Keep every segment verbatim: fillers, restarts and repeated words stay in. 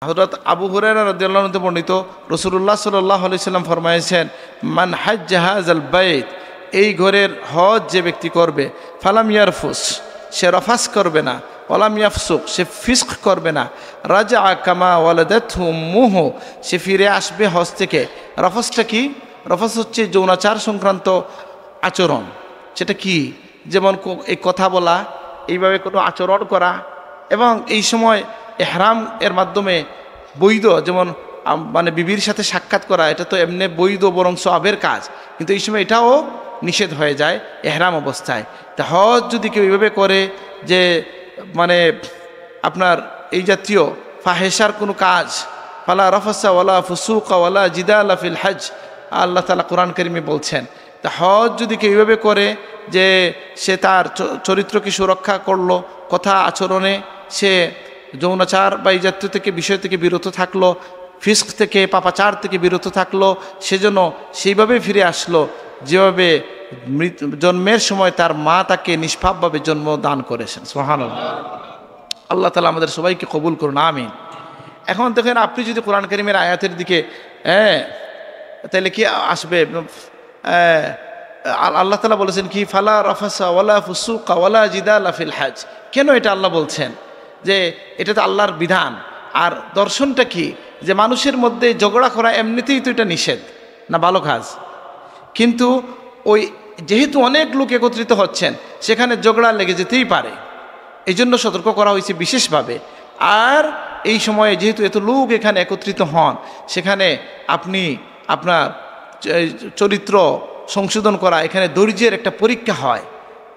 হযরত আবু হুরায়রা রাদিয়াল্লাহু আনহু হতে বর্ণিত, রাসূলুল্লাহ সাল্লাল্লাহু আলাইহি সাল্লাম ফরমাইছেন, "মান হাজ্জা হাযাল বাইত", এই ঘরের হজ যে ব্যক্তি করবে, "ফালাম ইয়ারফুস", সে রফাস করবে না, "ওয়ালাম ইয়াফসুক", সে ফিসক করবে না, "রাজা কামা ওয়ালাদাতহু উম্মুহু", সে ফিরে আসবে হজ থেকে। রফাসটা কি? রফাস হচ্ছে যৌনাচার সংক্রান্ত আচরণ। সেটা কি? যেমন ক-, এই কথা বলা, এইভাবে কোনো আচরণ করা, এবং এই সময় এহরাম এর মাধ্যমে বৈধ, যেমন আম-, মানে বিবির সাথে সাক্ষাৎ করা, এটা তো এমনি বৈধ, বরং সওয়াবের কাজ, কিন্তু এই সময় এটাও নিষেধ হয়ে যায় এহরাম অবস্থায়। তা হজ যদি কেউ এইভাবে করে যে, মানে, আপনার এই জাতীয় ফাহেশার কোনো কাজ, "ফালা রাফাসা ওয়ালা ফুসুকা ওয়ালা জিদালা ফিল হজ", আল্লাহ তাআলা কোরআন কারীমে বলছেন। তা হজ যদি কেউ এইভাবে করে যে সে তার চ-, চরিত্রকে সুরক্ষা করলো, কথা আচরণে সে যৌনাচার বা এই জাতীয় থেকে, বিষয় থেকে বিরত থাকলো, ফিসক থেকে, পাপাচার থেকে বিরত থাকলো, সেজন্য সেইভাবে ফিরে আসলো যেভাবে মৃত-, জন্মের সময় তার মা তাকে নিষ্পাপভাবে জন্ম দান করেছেন। সুবহানাল্লাহ। আল্লাহ তাআলা আমাদের সবাইকে কবুল করুন, আমিন। এখন দেখেন, আপনি যদি কোরআন কারীমের আয়াতের দিকে, হ্যাঁ, তাহলে কি আসবে? আহ, আল-, আল্লাহ তাআলা বলেছেন কি, "ফালা রাফাসা ওয়ালা ফুসুকা ওয়ালা জিদালা ফিল হজ।" কেন এটা আল্লাহ বলছেন? যে এটা তো আল্লাহর বিধান। আর দর্শনটা কি? যে মানুষের মধ্যে ঝগড়া করা এমনিতেই তো এটা নিষেধ, না ভালো কাজ? কিন্তু ওই যেহেতু অনেক লোক একত্রিত হচ্ছেন, সেখানে ঝগড়া লেগে যেতেই পারে, এই জন্য সতর্ক করা হয়েছে বিশেষভাবে। আর এই সময়ে যেহেতু এত লোক এখানে একত্রিত হন, সেখানে আপনি আপনার চ-, চরিত্র সংশোধন করা এখানে ধৈর্যের একটা পরীক্ষা হয়।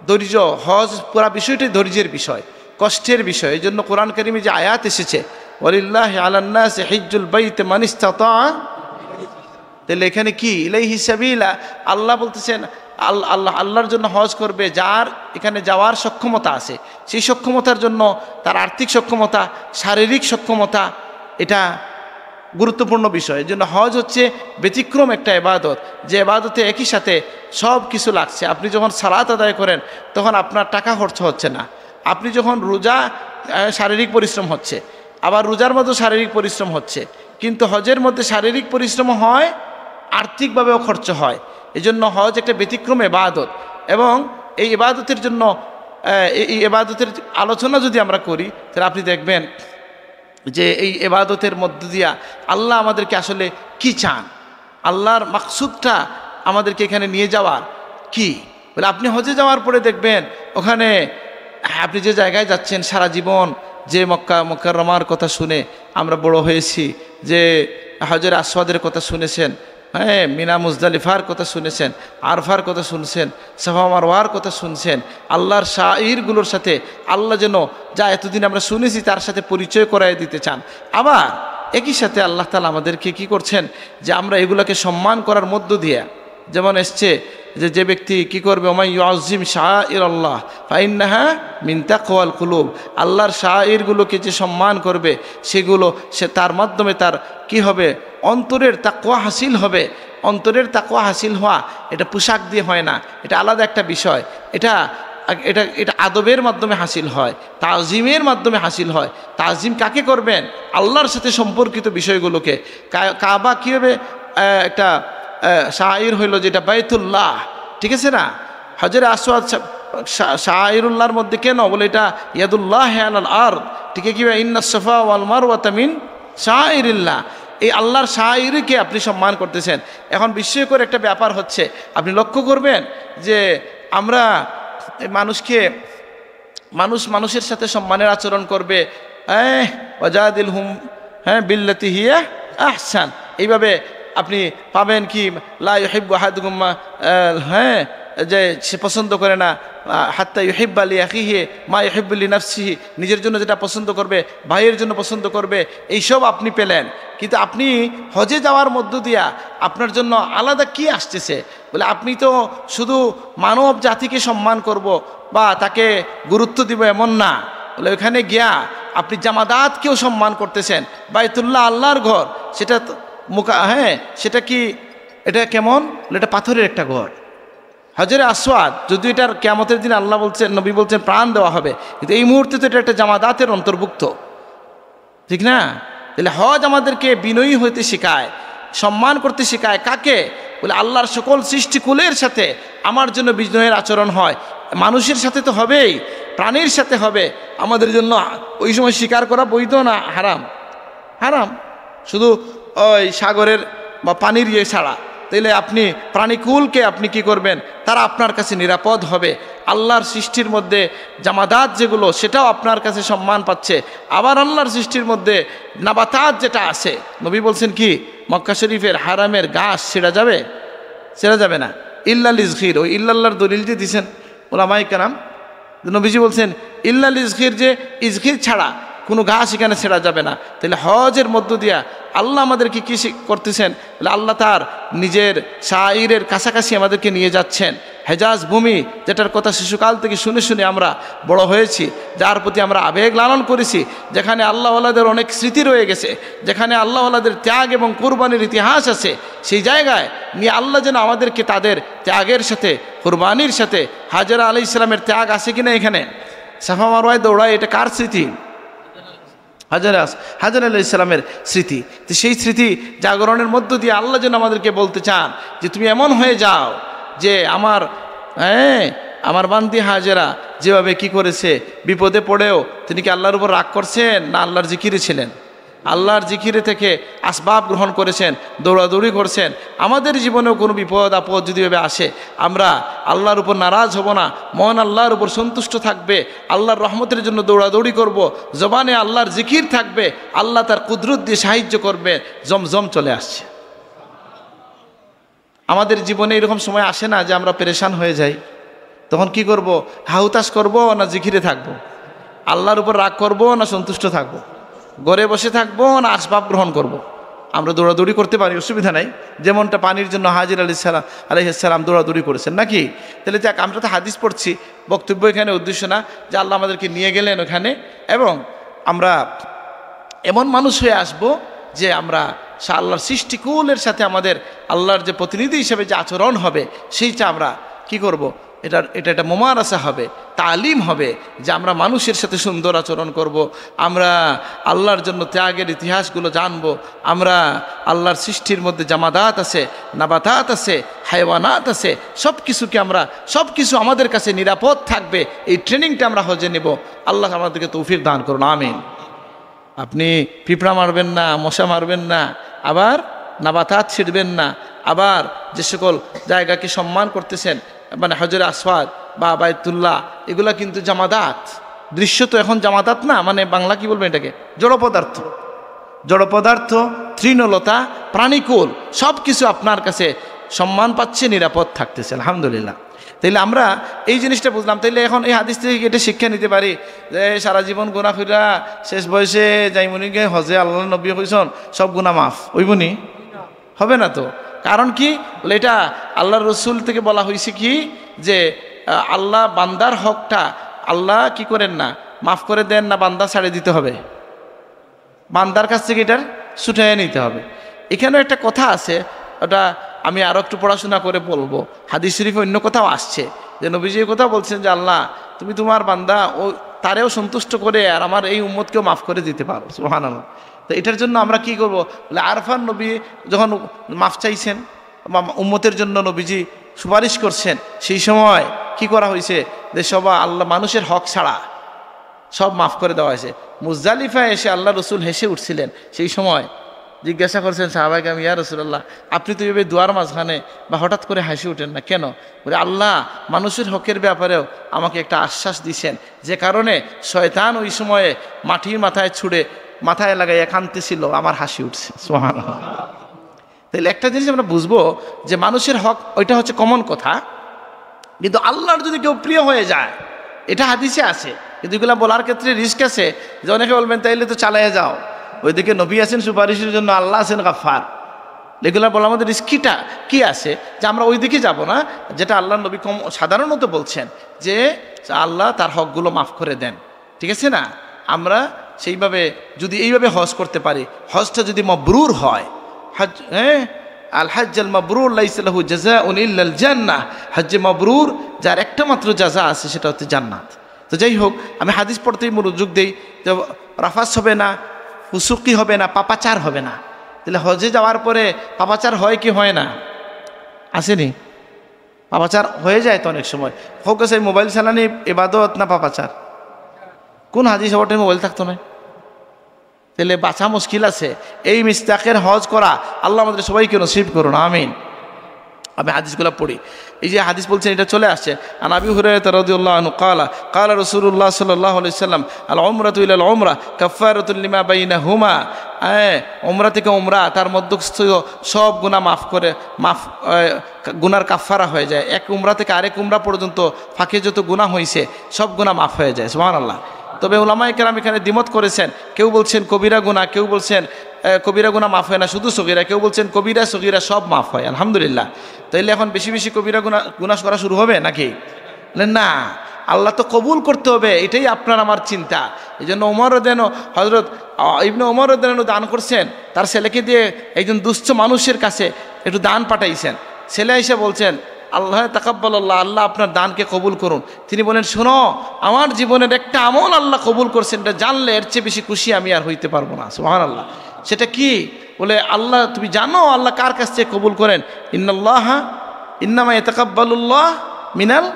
ধৈর্য, হজ পুরা বিষয়টাই ধৈর্যের বিষয়, কষ্টের বিষয়। এই জন্য কোরআন কারীমে যে আয়াত এসেছে, "ওয়ালিল্লাহি আলান নাসি হিজ্জুল বাইতি মানিস্তাতা", তাহলে এখানে কি? "ইলাইহি সাবিলা", আল্লাহ বলতেছেন, আল-, আল্লাহ, আল্লাহর জন্য হজ করবে যার এখানে যাওয়ার সক্ষমতা আছে। সেই সক্ষমতার জন্য তার আর্থিক সক্ষমতা, শারীরিক সক্ষমতা, এটা গুরুত্বপূর্ণ বিষয়। এই জন্য হজ হচ্ছে ব্যতিক্রম একটা ইবাদত, যে ইবাদতে একই সাথে সব কিছু লাগছে। আপনি যখন সালাত আদায় করেন, তখন আপনার টাকা খরচ হচ্ছে না। আপনি যখন রোজা, আহ, শারীরিক পরিশ্রম হচ্ছে, আবার রোজার মধ্যে শারীরিক পরিশ্রম হচ্ছে, কিন্তু হজের মধ্যে শারীরিক পরিশ্রম হয়, আর্থিকভাবেও খরচ হয়। এই জন্য হজ একটা ব্যতিক্রম ইবাদত, এবং এই ইবাদতের জন্য, আহ, এই, এই ইবাদতের আলোচনা যদি আমরা করি, তাহলে আপনি দেখবেন যে এই ইবাদতের মধ্য দিয়া আল্লাহ আমাদেরকে আসলে কি চান, আল্লাহর মাকসুদটা আমাদেরকে এখানে নিয়ে যাওয়ার কি। বলে, আপনি হজে যাওয়ার পরে দেখবেন, ওখানে আপনি যে জায়গায় যাচ্ছেন, সারা জীবন যে মক্কা মুকাররমার কথা শুনে আমরা বড় হয়েছি, যে হজরে আসওয়াদের কথা শুনেছেন, হ্যাঁ, মিনা মুজদালিফার কথা শুনেছেন, আরফার কথা শুনছেন, সাফা মারওয়ার কথা শুনছেন, আল্লাহর শাইরগুলোর সাথে আল্লাহ যেন যা এতদিন আমরা শুনেছি তার সাথে পরিচয় করায় দিতে চান। আবার একই সাথে আল্লাহ তাআলা আমাদেরকে কি করছেন, যে আমরা এগুলাকে সম্মান করার মধ্য দিয়ে, যেমন এসছে যে, যে ব্যক্তি কি করবে, "ওমান ইউআজ্জিম শাআইরাল্লাহ ফাইন্নাহা মিন তাকওয়াল কুলুব", আল্লাহর শাইরগুলোকে যে সম্মান করবে, সেগুলো সে, তার মাধ্যমে তার কি হবে, অন্তরের তাকওয়া হাসিল হবে। অন্তরের তাকওয়া হাসিল হওয়া এটা পোশাক দিয়ে হয় না, এটা আলাদা একটা বিষয়। এটা, এটা, এটা আদবের মাধ্যমে হাসিল হয়, তাজিমের মাধ্যমে হাসিল হয়। তাজিম কাকে করবেন? আল্লাহর সাথে সম্পর্কিত বিষয়গুলোকে। কা-, কাবা কি হবে? আহ, একটা, আহ, শাইর হইল যেটা বাইতুল্লাহ, ঠিক আছে না? হজরে আসওয়াদ শা-, শা-, শাইরুল্লাহর মধ্যে কেন বলে এটা ইয়াদুল্লাহ আলাল আরদ, ঠিক আছে? কি ইন্না সাফা ওয়াল মারওয়াতা মিন শাইরিল্লাহ। এই আল্লাহর শাইরকে আপনি সম্মান করতেছেন। এখন বিস্ময়কর একটা ব্যাপার হচ্ছে, আপনি লক্ষ্য করবেন যে আমরা এই মানুষকে, মানুষ মানুষের সাথে সম্মানের আচরণ করবে, হ্যাঁ, ওয়াজাদিলহুম, হ্যাঁ, বিল্লাতি হিয়া আহসান। এইভাবে আপনি পাবেন কি, লা ইউহিব্বু আহাদুকুম মা, আহ, হ্যাঁ, যে সে পছন্দ করে না, আহ, হাত্তা ইউহিব্বা লি আখিহি মা ইউহিব্বু লি নাফসিহি, নিজের জন্য যেটা পছন্দ করবে, ভাইয়ের জন্য পছন্দ করবে, এইসব আপনি পেলেন। কিন্তু আপনি হজে যাওয়ার মধ্য দিয়া আপনার জন্য আলাদা কি আসতেছে? বলে, আপনি তো শুধু মানব জাতিকে সম্মান করব বা তাকে গুরুত্ব দিব, এমন না। বলে, ওখানে গিয়া আপনি জামাদাতকেও সম্মান করতেছেন। বাইতুল্লাহ আল্লাহর ঘর, সেটা তো মুকা-, হ্যাঁ, সেটা কি, এটা কেমন? বলে, এটা পাথরের একটা ঘর। হজরে আসওয়াদ, যদিও এটার কিয়ামতের দিন আল্লাহ বলছেন, নবী বলছেন, প্রাণ দেওয়া হবে, কিন্তু এই মুহূর্তে তো এটা একটা জামাদাতের অন্তর্ভুক্ত, ঠিক না? তাহলে হজ আমাদেরকে বিনয়ী হইতে শেখায়, সম্মান করতে শেখায়। কাকে? বলে, আল্লাহর সকল সৃষ্টিকুলের সাথে আমার জন্য বিনয়ের আচরণ হয়। মানুষের সাথে তো হবেই, প্রাণীর সাথে হবে। আমাদের জন্য ওই সময় শিকার করা বৈধ না হারাম? হারাম। শুধু ওই সাগরের বা পানির ইয়ে ছাড়া। তাইলে আপনি প্রাণীকুলকে আপনি কি করবেন? তারা আপনার কাছে নিরাপদ হবে। আল্লাহর সৃষ্টির মধ্যে জামাদাত যেগুলো, সেটাও আপনার কাছে সম্মান পাচ্ছে। আবার আল্লাহর সৃষ্টির মধ্যে নাবাতাত যেটা আছে, নবী বলছেন কি, মক্কা শরীফের হারামের ঘাস ছেঁড়া যাবে? ছেঁড়া যাবে না। ইল্লাল ইজখির, ওই ইল্লাল্লাহর দলিল যে দিছেন ওলামায়ে কেরাম, নবীজি বলছেন, ইল্লাল ইজখির, যে ইজখির ছাড়া কোনো ঘাস এখানে ছেঁড়া যাবে না। তাহলে হজের মধ্য দিয়া আল্লাহ আমাদেরকে কি শিখ-, করতেছেন? বলে, আল্লাহ তার নিজের শাইরের কাছাকাছি আমাদেরকে নিয়ে যাচ্ছেন। হেজাজ ভূমি, যেটার কথা শিশুকাল থেকে শুনে শুনে আমরা বড় হয়েছি, যার প্রতি আমরা আবেগ লালন করেছি, যেখানে আল্লাহওয়ালাদের অনেক স্মৃতি রয়ে গেছে, যেখানে আল্লাহওয়ালাদের ত্যাগ এবং কুরবানির ইতিহাস আছে, সেই জায়গায় নিয়ে আল্লাহ যেন আমাদেরকে তাদের ত্যাগের সাথে, কুরবানির সাথে, হাজেরা আলাইহিস সালামের ত্যাগ আছে কিনা এখানে? সাফা মারওয়ায় দৌড়ায়, এটা কার স্মৃতি? হাজের আস-, হাজের আলাইহিস সালামের স্মৃতি। তো সেই স্মৃতি জাগরণের মধ্য দিয়ে আল্লাহ যেন আমাদেরকে বলতে চান যে, "তুমি এমন হয়ে যাও যে আমার, হ্যাঁ, আমার বান্দি হাজেরা যেভাবে কি করেছে, বিপদে পড়েও তিনি কি আল্লাহর উপর রাগ করছেন না আল্লাহর জিকিরে ছিলেন?" আল্লাহর জিকিরে থেকে আসবাব গ্রহণ করেছেন, দৌড়াদৌড়ি করছেন। আমাদের জীবনেও কোনো বিপদ আপদ যদি এভাবে আসে, আমরা আল্লাহর উপর নারাজ হব না, মন আল্লাহর উপর সন্তুষ্ট থাকবে, আল্লাহর রহমতের জন্য দৌড়াদৌড়ি করব, জবানে আল্লাহর জিকির থাকবে, আল্লাহ তার কুদরত দিয়ে সাহায্য করবে। জমজম চলে আসছে। আমাদের জীবনে এরকম সময় আসে না যে আমরা পেরেশান হয়ে যাই? তখন কি করব? হাহুতাশ করব না জিকিরে থাকব? আল্লাহর উপর রাগ করব না সন্তুষ্ট থাকব? ঘরে বসে থাকব না আসবাব গ্রহণ করব? আমরা দৌড়াদৌড়ি করতে পারি, অসুবিধা নাই। যেমনটা পানির জন্য হাজির আলী সালাম, আলাইহিস সালাম দৌড়াদৌড়ি করেছেন, নাকি? তাহলে যাক, আমরা তো হাদিস পড়ছি, বক্তব্য এখানে উদ্দেশ্য না যে আল্লাহ আমাদেরকে নিয়ে গেলেন ওখানে, এবং আমরা এমন মানুষ হয়ে আসব যে আমরা সা-, আল্লাহর সৃষ্টিকুলের সাথে আমাদের আল্লাহর যে প্রতিনিধি হিসেবে যে আচরণ হবে, সেইটা আমরা কি করব? এটা, এটা একটা মোমারাসা হবে, তালিম হবে, যে আমরা মানুষের সাথে সুন্দর আচরণ করব, আমরা আল্লাহর জন্য ত্যাগের ইতিহাসগুলো জানব, আমরা আল্লাহর সৃষ্টির মধ্যে জামাদাত আছে, নাবাতাত আছে, হায়ওয়ানাত আছে, সব কিছুকে আমরা, সব কিছু আমাদের কাছে নিরাপদ থাকবে, এই ট্রেনিংটা আমরা হজে নেব। আল্লাহ আমাদেরকে তৌফিক দান করুন, আমিন। আপনি পিঁপড়া মারবেন না, মশা মারবেন না, আবার নাবাতাত ছিঁড়বেন না, আবার যে সকল জায়গাকে সম্মান করতেছেন, মানে হজরে আসওয়াদ বা বায়তুল্লাহ, এগুলা কিন্তু জামাদাত। দৃশ্য তো এখন জামাদাত না, মানে বাংলা কি বলবেন এটাকে, জড় পদার্থ। জড় পদার্থ, তৃণলতা, প্রাণীকুল, সব কিছু আপনার কাছে সম্মান পাচ্ছে, নিরাপদ থাকতেছে, আলহামদুলিল্লাহ। তাইলে আমরা এই জিনিসটা বুঝলাম। তাইলে এখন এই হাদিস থেকে এটা শিক্ষা নিতে পারি যে সারা জীবন গুনাহ কইরা শেষ বয়সে যাইমুনি গিয়া হজে, আল্লাহর নবী কইছন সব গুনাহ মাফ, অইবনি? হবে না তো। কারণ কি? বলে, এটা আল্লাহর রসুল থেকে বলা হয়েছে কি যে, আহ, আল্লাহ বান্দার হকটা আল্লাহ কি করেন না, মাফ করে দেন না, বান্দা ছাড়ে দিতে হবে? বান্দার কাছ থেকে এটার ছুটাইয়া নিতে হবে। এখানেও একটা কথা আছে, ওটা আমি আরো একটু পড়াশোনা করে বলবো। হাদিস শরীফে অন্য কথাও আসছে যে নবীজি এই কথা বলছেন যে, "আল্লাহ, তুমি তোমার বান্দা ও তারেও সন্তুষ্ট করে আর আমার এই উম্মতকেও মাফ করে দিতে পারো।" সুবহানাল্লাহ। তো এটার জন্য আমরা কি করব? বলে, আরফার নবী যখন মাফ চাইছেন, মা-, উম্মতের জন্য নবীজি সুপারিশ করছেন, সেই সময় কি করা হয়েছে? যে সবা আল্লাহ মানুষের হক ছাড়া সব মাফ করে দেওয়া হয়েছে। মুজদালিফায় এসে আল্লাহ রসুল হেসে উঠছিলেন। সেই সময় জিজ্ঞাসা করছেন সাহাবায়ে কেরাম, "ইয়া রাসূলুল্লাহ, আপনি তো এইভাবে দোয়ার মাঝখানে বা হঠাৎ করে হাসি উঠেন না কেন?" বলে, "আল্লাহ মানুষের হকের ব্যাপারেও আমাকে একটা আশ্বাস দিছেন, যে কারণে শয়তান ওই সময়ে মাটি মাথায় ছুঁড়ে মাথায় লাগাইয়া কাঁদতেছিল, আমার হাসি উঠছে।" সুবহানাল্লাহ। তাহলে একটা জিনিস আমরা বুঝবো যে মানুষের হক ওইটা হচ্ছে কমন কথা, কিন্তু আল্লাহর যদি কেউ প্রিয় হয়ে যায়, এটা হাদিসে আছে, কিন্তু এগুলা বলার ক্ষেত্রে রিস্ক আছে যে অনেকে বলবেন, "তাইলে তো চালাইয়া যাও, ওইদিকে নবী আছেন সুপারিশের জন্য, আল্লাহ আছেন গাফফার।" এগুলা বলার মধ্যে রিস্ক কিটা, কি আছে যে আমরা ওইদিকে যাব না, যেটা আল্লাহর নবী কম সাধারণত বলছেন যে আল্লাহ তার হকগুলো মাফ করে দেন। ঠিক আছে না? আমরা সেইভাবে যদি এইভাবে হজ করতে পারি, হজটা যদি মবরুর হয়, হজ, হ্যাঁ, আল হাজ্জাল মাবরুর লাইসা লাহু জাযাউন ইল্লাল জান্নাহ, হজ্জে মবরুর যার একটা মাত্র জাযা আছে, সেটা হচ্ছে জান্নাত। তো যাই হোক, আমি হাদিস পড়তেই মনোযোগ দেই। তো রাফাস হবে না, ফুসুকি হবে না, পাপাচার হবে না। তাহলে হজে যাওয়ার পরে পাপাচার হয় কি হয় না? আছে নি? পাপাচার হয়ে যায় তো অনেক সময়। হোক, সেই মোবাইল চালানি ইবাদত না পাপাচার? কোন হাদিস ওঠে মোবাইল থাকতো না? তাহলে বাঁচা মুশকিল আছে। এই মিসদাকের হজ করা আল্লাহ আমাদের সবাইকে নসিব করুন, আমিন। আমি হাদিসগুলো পড়ি। এই যে হাদিস বলছেন, এটা চলে আসছে, عن أبي هريرة رضي الله عنه قال قال رسول الله صلى الله عليه وسلم العمرة إلى العمرة كفارة لما بينهما। হ্যাঁ, উমরা থেকে উমরা, তার মধ্যস্থ সব গুনাহ মাফ করে, মাফ, আহ, গুনার কাফফারা হয়ে যায়। এক উমরা থেকে আরেক উমরা পর্যন্ত ফাঁকে যত গুনাহ হয়েছে, সব গুনাহ মাফ হয়ে যায়। সুবহানাল্লাহ। তবে উলামায়ে কেরাম এখানে দ্বিমত করেছেন, কেউ বলছেন কবিরা গুনাহ, কেউ বলছেন, আহ, কবিরা গুনাহ মাফ হয় না, শুধু সগীরা, কেউ বলছেন কবিরা সগীরা সব মাফ হয়। আলহামদুলিল্লাহ। তাইলে এখন বেশি বেশি কবিরা গুনাহ, গুনাহ করা শুরু হবে নাকি? বলে, না, আল্লাহ তো কবুল করতে হবে, এটাই আপনার আমার চিন্তা। এই জন্য ওমর রাদিয়াল্লাহু, হযরত, আহ, ইবনে ওমর রাদিয়াল্লাহু দান করছেন, তার ছেলেকে দিয়ে একজন দুস্থ মানুষের কাছে একটু দান পাঠাইছেন। ছেলে এসে বলছেন, "আল্লাহ তাকাব্বাল আল্লাহ, আল্লাহ আপনার দানকে কবুল করুন।" তিনি বলেন, "শোনো, আমার জীবনের একটা আমল আল্লাহ কবুল করছেন, এটা জানলে এর চেয়ে বেশি খুশি আমি আর হইতে পারবো না।" সুবহানাল্লাহ। সেটা কি? বলে, "আল্লাহ, তুমি জানো আল্লাহ কার কাছ থেকে কবুল করেন?" ইন্নাল্লাহ, ইন্নামা ইয়াতাকাব্বালুল্লাহ মিনাল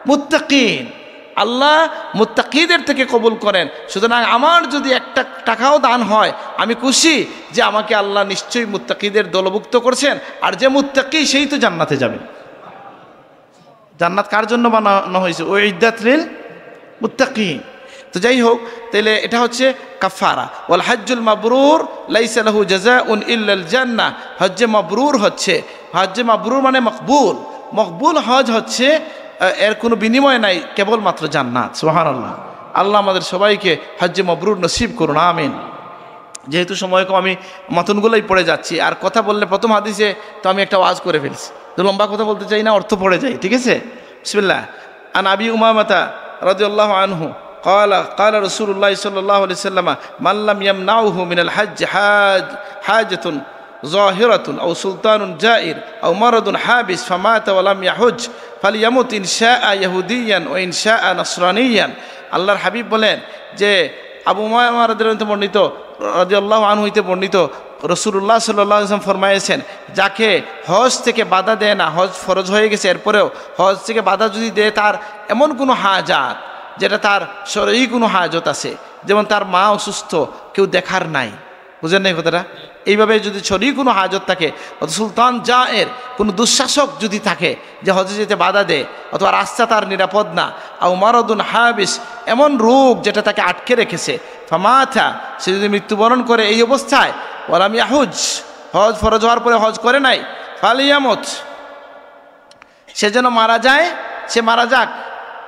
মুত্তাকিন। আল্লাহ মুত্তাকিদের থেকে কবুল করেন। সুতরাং আমার যদি একটা টাকাও দান হয়, আমি খুশি যে আমাকে আল্লাহ নিশ্চয়ই মুত্তাকিদের দলভুক্ত করছেন। আর যে মুত্তাকি, সেই তো জান্নাতে যাবে। জান্নাত কার জন্য বানানো হয়েছে? উইদ্দাত লিল মুত্তাকিন। তো যাই হোক, তাহলে এটা হচ্ছে কাফফারা। ওয়াল হাজ্জুল মাবরুর লাইসা লাহু জাযাউন ইল্লাল জান্নাহ। হজ্জে মাবরুর হচ্ছে, হজ্জে মাবরুর মানে মকবুল। মকবুল হজ হচ্ছে, আহ, এর কোনো বিনিময় নাই, কেবলমাত্র জান্নাত। সুবহানাল্লাহ। আল্লাহ আমাদের সবাইকে হজ্জে মাবরুর নসিব করুন, আমিন। যেহেতু সময় কম, আমি মতনগুলোই পড়ে যাচ্ছি, আর কথা বললে প্রথম হাদিসে তো আমি একটা ওয়াজ করে ফেলছি, তো লম্বা কথা বলতে চাই না, অর্থ পড়ে যাই, ঠিক আছে? বিসমিল্লাহ। عن أبي أمامة رضي الله عنه قال قال رسول الله صلى الله عليه وسلم من لم يمنعه من الحج حاج حاجة ظاهرة أو سلطان جائر أو مرض حابس فمات ولم يحج فليمت إن شاء يهوديا وإن شاء نصرانيا। আল্লাহর হাবিব বলেন যে, আবু উমামা রাদিয়াল্লাহু আনহু বর্ণিত, রাদিয়াল্লাহু আনহু হইতে বর্ণিত, রাসূলুল্লাহ সাল্লাল্লাহু আলাইহি ওয়াসাল্লাম ফরমাইয়াছেন, যাকে হজ থেকে বাধা দেয় না, হজ ফরজ হয়ে গেছে, এরপরেও হজ থেকে বাধা যদি দেয় তার এমন কোনো হাজাত, যেটা তার শরয়ী কোনো হাজত আছে, যেমন তার মা অসুস্থ, কেউ দেখার নাই, বুঝেন নাই কথাটা? এইভাবে যদি শরয়ী কোনো হাজত থাকে, অথবা সুলতান জায়ের, কোনো দুঃশাসক যদি থাকে যে হজে যেতে বাধা দেয়, অথবা রাস্তা তার নিরাপদ না, আও মারাদুন হাবিস, এমন রোগ যেটা তাকে আটকে রেখেছে, ফামাতা, সে যদি মৃত্যুবরণ করে এই অবস্থায়, ওয়ালাম ইয়াহুজ, হজ ফরজ হওয়ার পরে হজ করে নাই, ফালিয়ামুত, সে যেন মারা যায়, সে মারা যাক।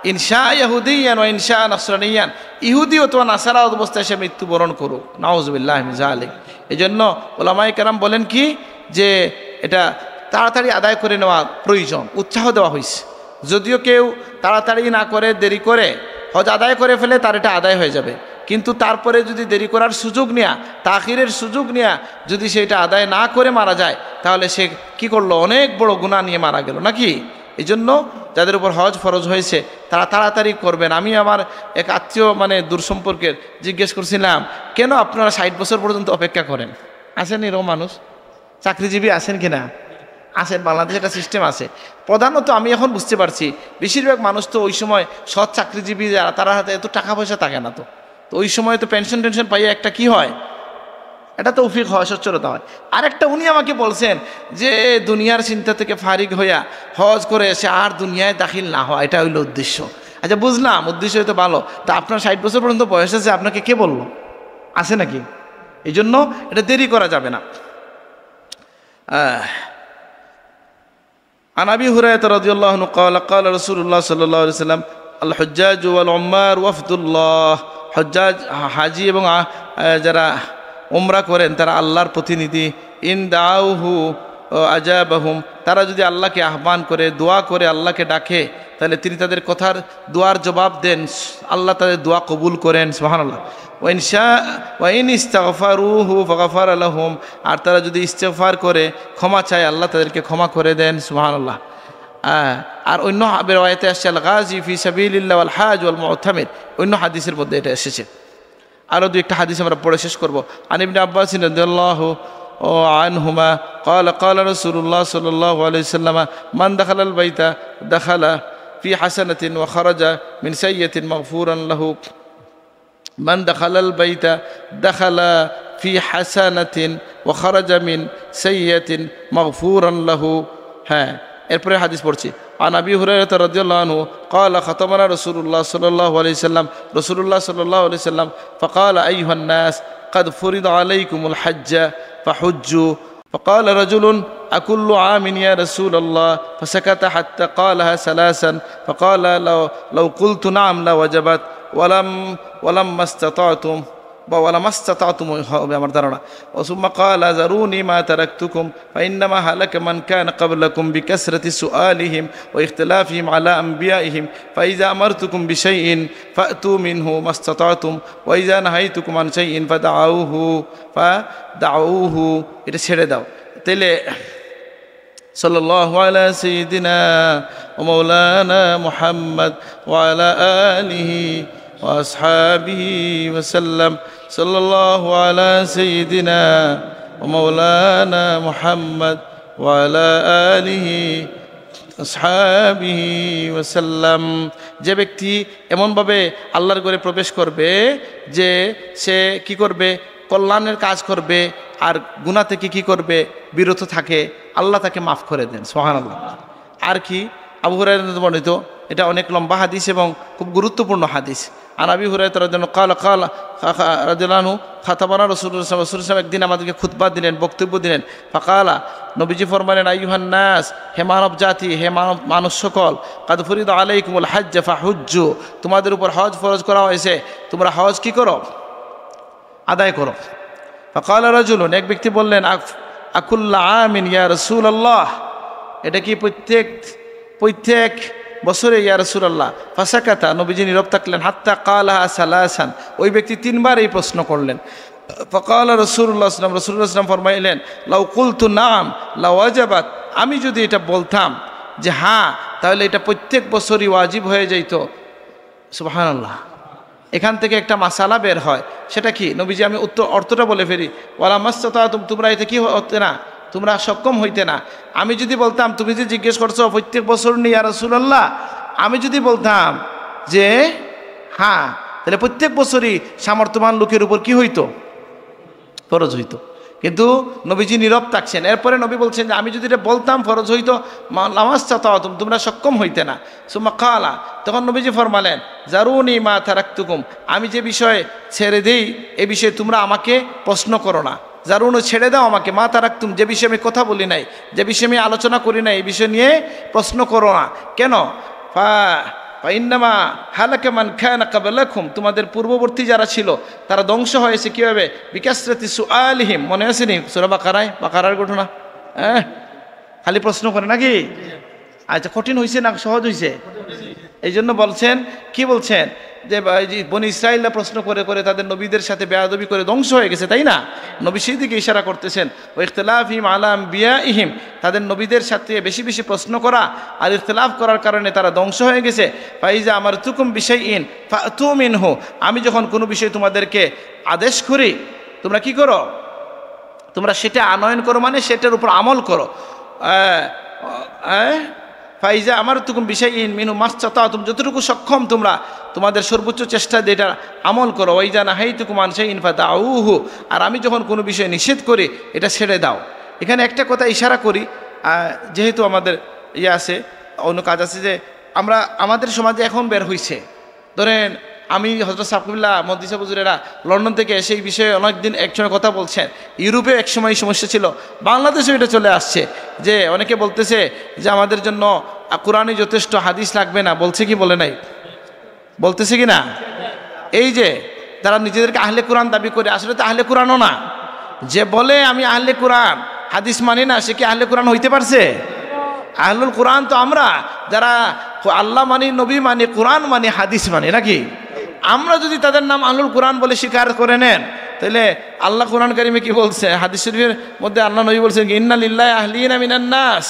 ইন শাআ ইয়াহুদিয়ান ওয়া ইন শাআ নাসরানিয়ান, ইহুদি অথবা নাসারা অবস্থায় সে মৃত্যুবরণ করুক। নাউজুবিল্লাহ মিন জালিক। এই জন্য ওলামায়ে কেরাম বলেন কি যে এটা তাড়াতাড়ি আদায় করে নেওয়া প্রয়োজন, উৎসাহ দেওয়া হয়েছে। যদিও কেউ তাড়াতাড়ি না করে, দেরি করে হজ আদায় করে ফেলে, তার এটা আদায় হয়ে যাবে। কিন্তু তারপরে যদি দেরি করার সুযোগ নেয়া, তাখিরের সুযোগ নেয়া, যদি সেটা আদায় না করে মারা যায়, তাহলে সে কি করলো? অনেক বড় গুনাহ নিয়ে মারা গেল, নাকি? এই জন্য যাদের উপর হজ ফরজ হয়েছে, তারা তাড়াতাড়ি করবেন। আমি আমার এক আত্মীয়, মানে, দূর সম্পর্কের, জিজ্ঞেস করছিলাম, "কেন আপনারা ষাট বছর পর্যন্ত অপেক্ষা করেন?" আছেন এরকম মানুষ, চাকরিজীবী আছেন কিনা? আছেন, বাংলাদেশে একটা সিস্টেম আছে। প্রধানত আমি এখন বুঝতে পারছি, বেশিরভাগ মানুষ তো ওই সময় সৎ চাকরিজীবী যারা, তারা হাতে এত টাকা পয়সা থাকে না তো। তো ওই সময় তো পেনশন টেনশন পাইয়া একটা কি হয়, এটা তৌফিক হয়, সচ্ছলতা হয়। আরেকটা উনি আমাকে বলছেন যে দুনিয়ার চিন্তা থেকে ফারিগ হইয়া হজ করে এসে আর দুনিয়ায় দাখিল না হওয়া, এটা হইল উদ্দেশ্য। আচ্ছা, বুঝলাম, উদ্দেশ্য হয়তো ভালো। তা আপনার ষাট বছর পর্যন্ত বয়স আছে, আপনাকে কে বলল? আছে নাকি? এই জন্য এটা দেরি করা যাবে না। আহ, عن أبي هريرة رضي الله عنه قال قال رسول الله صلى الله عليه وسلم الحجاج والعمار وفد الله। হজ্জাজ, হা-, হাজি এবং আ-, আ, যারা উমরা করেন, তারা আল্লাহর প্রতিনিধি। ইন দাউহু আজাবাহুম, তারা যদি আল্লাহকে আহ্বান করে, দোয়া করে, আল্লাহকে ডাকে, তাহলে তিনি তাদের কথার, দোয়ার জবাব দেন, আল্লাহ তাদের দোয়া কবুল করেন। সুবহানাল্লাহ। ওয়া ইন শা-, ওয়া ইন ইস্তাগফারুহু ফাগাফারা লাহুম, আর তারা যদি ইস্তেগফার করে, ক্ষমা চায়, আল্লাহ তাদেরকে ক্ষমা করে দেন। সুবহানাল্লাহ। আহ, আর অন্য হা-, রেওয়ায়েতে আসছে, আল গাজি ফি সাবিলিল্লাহ ওয়াল হাজ ওয়াল মুতামির, অন্য হাদিসের মধ্যে এটা এসেছে। আরও দুই একটা হাদিস আমরা পড়ে শেষ করব। عن ابن عباس رضي الله عنهما قال قال رسول الله صلى الله عليه وسلم من دخل البيت دخل في حسنة وخرج من سيئة مغفورا له. من دخل البيت دخل في حسنة وخرج من سيئة مغفورا له. হ্যাঁ, এরপরে হাদিস পড়ছি। عن أبي هريرة رضي الله عنه قال خطبنا رسول الله صلى الله عليه وسلم. রাসূলুল্লাহ সাল্লাল্লাহু আলাইহি ওয়াসাল্লাম فقال أيها الناس قد فرض عليكم الحج فحجوا. فقال رجل أكل عام يا رسول الله؟ فسكت حتى قالها ثلاثا. فقال لو, لو قلت نعم لوجبت ولم, ولما استطعتم, বা ولما استطعتم হবে আমার ধারণা। ثم قال ذروني ما تركتكم فإنما هلك من كان قبلكم بكثرة سؤالهم واختلافهم على أنبيائهم فإذا أمرتكم بشيء فأتوا منه ما استطعتم وإذا نهيتكم عن شيء فدعوه فدعوه এটা ছেড়ে দাও। তাইলে صلى الله على سيدنا ومولانا محمد وعلى آله وأصحابه وسلم. صلى الله على سيدنا ومولانا محمد وعلى آله وأصحابه وسلم. যে ব্যক্তি এমনভাবে আল্লাহর ঘরে প্রবেশ করবে যে সে কি করবে? কল্যাণের কাজ করবে, আর গুনাহ থেকে কি করবে? বিরত থাকে, আল্লাহ তাকে মাফ করে দেন। সুবহানাল্লাহ। আর কি? আবু হুরায়রা বর্ণিত, এটা অনেক লম্বা হাদিস এবং খুব গুরুত্বপূর্ণ হাদিস। عن أبي هريرة رضي الله عنه قال قال رضي الله عنه خطبنا رسول الله صلى الله عليه وسلم, একদিন আমাদেরকে খুতবা দিলেন, বক্তব্য দিলেন। فقال, নবীজি ফরমাইলেন, أيها الناس, হে মানব জাতি, হে মানব, মানুষ সকল, قد فرض عليكم الحج فحجوا, তোমাদের উপর হজ ফরজ করা হয়েছে, তোমরা হজ কি করো? আদায় করো। فقال رجل, এক ব্যক্তি বললেন, أكل عام يا رسول الله, এটা কি প্রত্যেক, প্রত্যেক বছরে ইয়া রাসূলুল্লাহ? فسكت, নবীজি নীরব থাকলেন। حتى قالها ثلاثا, ওই ব্যক্তি তিনবার এই প্রশ্ন করলেন। فقال رسول الله صلى الله عليه وسلم, রাসূলুল্লাহ সাল্লাল্লাহু আলাইহি ওয়াসাল্লাম ফরমাইলেন, لو قلت نعم لوجبت, আমি যদি এটা বলতাম যে হ্যাঁ, তাহলে এটা প্রত্যেক বছরই ওয়াজিব হয়ে যাইত। সুবহানাল্লাহ। এখান থেকে একটা মাসালা বের হয়, সেটা কি? নবীজি, আমি উত্তর, অর্থটা বলে ফেলি, ولما استطعتم, তোমরা এতে কি হতে না? তোমরা সক্ষম হইতে না। আমি যদি বলতাম, তুমি যে জিজ্ঞেস করছো প্রত্যেক বছর নি ইয়া রাসূলুল্লাহ, আমি যদি বলতাম যে হ্যাঁ, তাহলে প্রত্যেক বছরই সামর্থ্যবান লোকের উপর কি হইতো? ফরজ হইতো। কিন্তু নবীজি নীরব থাকছেন। এরপরে নবী বলছেন যে আমি যদি এটা বলতাম ফরজ হইতো, ما استطعتم, তোমরা সক্ষম হইতে না। ثم قال, তখন নবীজি ফরমালেন, ذروني ما تركتكم, আমি যে বিষয়ে ছেড়ে দেই, এ বিষয়ে তোমরা আমাকে প্রশ্ন করো না। ذروني, ছেড়ে দাও আমাকে, ما تركتم, যে বিষয়ে আমি কথা বলি নাই, যে বিষয়ে আমি আলোচনা করি নাই, এই বিষয় নিয়ে প্রশ্ন করো না। কেন? فإنما هلك من كان قبلكم, তোমাদের পূর্ববর্তী যারা ছিল, তারা ধ্বংস হয়েছে কিভাবে? بكثرة سؤالهم, মনে আছে নি সূরা বাকারায়, বাকারার ঘটনা? হ্যাঁ, খালি প্রশ্ন করে নাকি? আচ্ছা, কঠিন হইছে না সহজ হইছে? এই জন্য বলছেন, কি বলছেন, যে বা-, এই যে বনি ইসরাইলরা প্রশ্ন করে করে তাদের নবীদের সাথে বেয়াদবি করে ধ্বংস হয়ে গেছে, তাই না? নবী সেই দিকে ইশারা করতেছেন। واختلافهم على أنبيائهم, তাদের নবীদের সাথে বেশি বেশি প্রশ্ন করা আর ইখতিলাফ করার কারণে তারা ধ্বংস হয়ে গেছে। فإذا أمرتكم بشيء فأتوا منه, আমি যখন কোনো বিষয়ে তোমাদেরকে আদেশ করি, তোমরা কি করো? তোমরা সেটা আনয়ন করো, মানে সেটার উপর আমল করো। আহ, আহ, فإذا أمرتكم بشيء منه ما استطعتم, যতটুকু সক্ষম তোমরা তোমাদের সর্বোচ্চ চেষ্টা দিয়ে এটা আমল করো। وإذا نهيتكم عن شيء فدعوه, আর আমি যখন কোনো বিষয়ে নিষেধ করি, এটা ছেড়ে দাও। এখানে একটা কথা ইশারা করি, আহ, যেহেতু আমাদের ইয়ে আছে, অন্য কাজ আছে, যে আমরা, আমাদের সমাজে এখন বের হইছে, ধরেন, আমি হযরত সাবকুবিল্লা মদিসা হুজুরেরা লন্ডন থেকে এসে এই বিষয়ে অনেকদিন একসময় কথা বলছেন। ইউরোপে একসময় এই সমস্যা ছিল, বাংলাদেশেও এটা চলে আসছে, যে অনেকে বলতেছে যে আমাদের জন্য কোরআনই যথেষ্ট, হাদিস লাগবে না। বলছে কি বলে নাই? বলতেছে কি না? এই যে তারা নিজেদেরকে আহলে কোরআন দাবি করে, আসলে তো আহলে কোরআনও না। যে বলে আমি আহলে কোরআন, হাদিস মানি না, সে কি আহলে কোরআন হইতে পারছে? আহলুল কোরআন তো আমরা, যারা আল্লাহ মানি, নবী মানি, কোরআন মানি, হাদিস মানি, নাকি? আমরা যদি তাদের নাম আহলুল কোরআন বলে স্বীকার করে নেন, তাহলে আল্লাহ কোরআন কারিমে কি বলছে? হাদিস শরীফের মধ্যে আল্লাহ নবী বলছেন কি, إن لله أهلين من الناس.